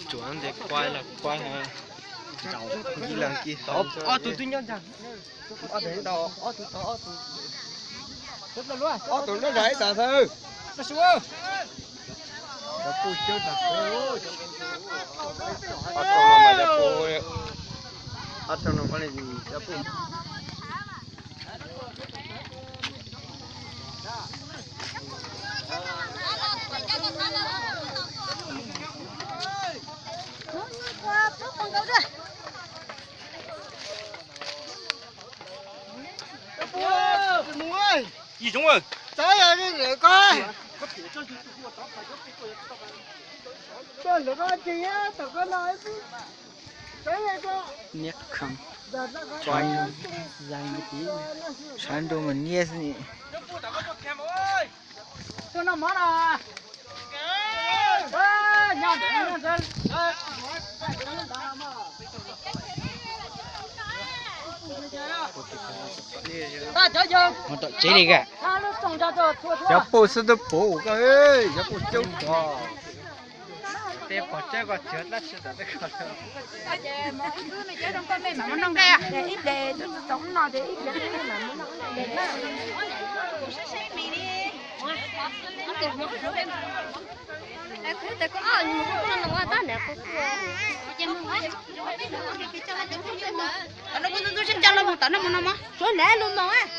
Tsuav ntes quaj los quaj, ib leeg kis ob tug twb nyob ntag. Ob tug tau ob tug, ob tug nyob nram ib tag thawj. Ob tug no mas cov pum, ob tug no cov pum. Yig Toob, niag kham, sawv nroo mas niaj xwb ni. Mus tom tsev li ka. Cov pum xwb twb puv koj, cov pum coob koj. Tej pom tsawb koj tsis dab tsi tom tej ko. Ib pliag txog no ces ib pliag mam mus noj. Suav nab lub moos.